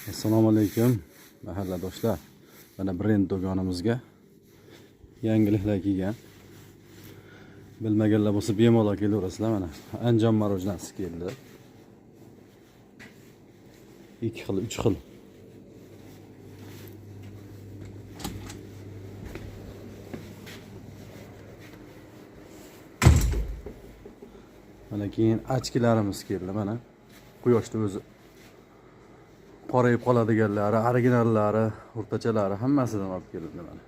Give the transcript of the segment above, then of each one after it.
Assalomu alaykum, mahalladoshlar. Mana brend do'konimizga yangiliklar kelgan. Bilmaganlar bo'lsa, bemalol kelaverasizlar mana. Andijon мороженое si keldi. Ikki xil, uch xil. Mana keyin очки larimiz keldi mana. Quyoshda o'zi qorayib qoladiganlari, originallari, o'rtachalari, hammasidan olib kelindi mana.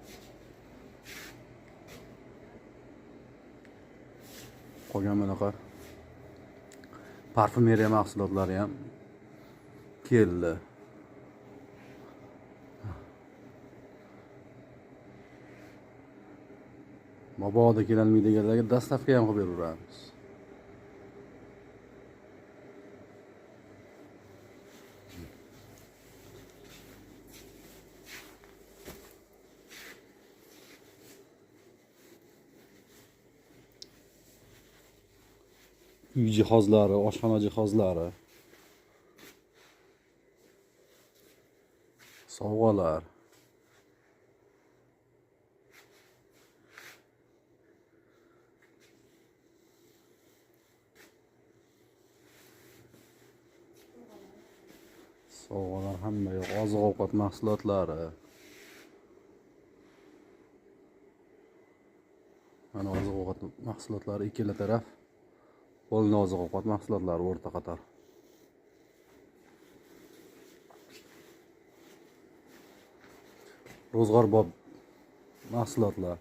Qolgan bunaqa parfumeriya mahsulotlari ham keldi. Mabodo kelolmaydiganlarga доставка ham qilib beraveramiz. Uy jihozlari, oshxona jihozlari, sovg'alar. Sovg'alar, hamma yoq, oziq-ovqat mahsulotlari. Mana oziq-ovqat mahsulotlari ikkala taraf. Polni oziq-ovqat mahsulotlari o'rta qator. Ro'zg'orbop mahsulotlar.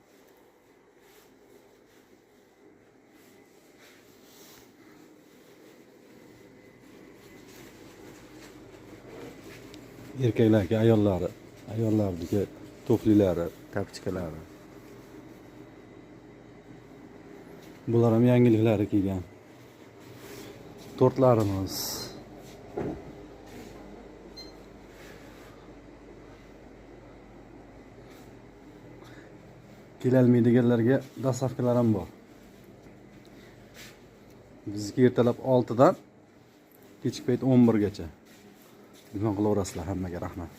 Erkaklarga ayollari, ayollarniki tuflilari, тапочка lari. Bular ham yangiliklari kelgan. Tortlarimiz. Kelolmaydiganlarga доставка lar ham bor. Bizniki ertalab 6 dan kechki payt 11 gacha. Telefon qilaverasizlar, hammaga rahmat.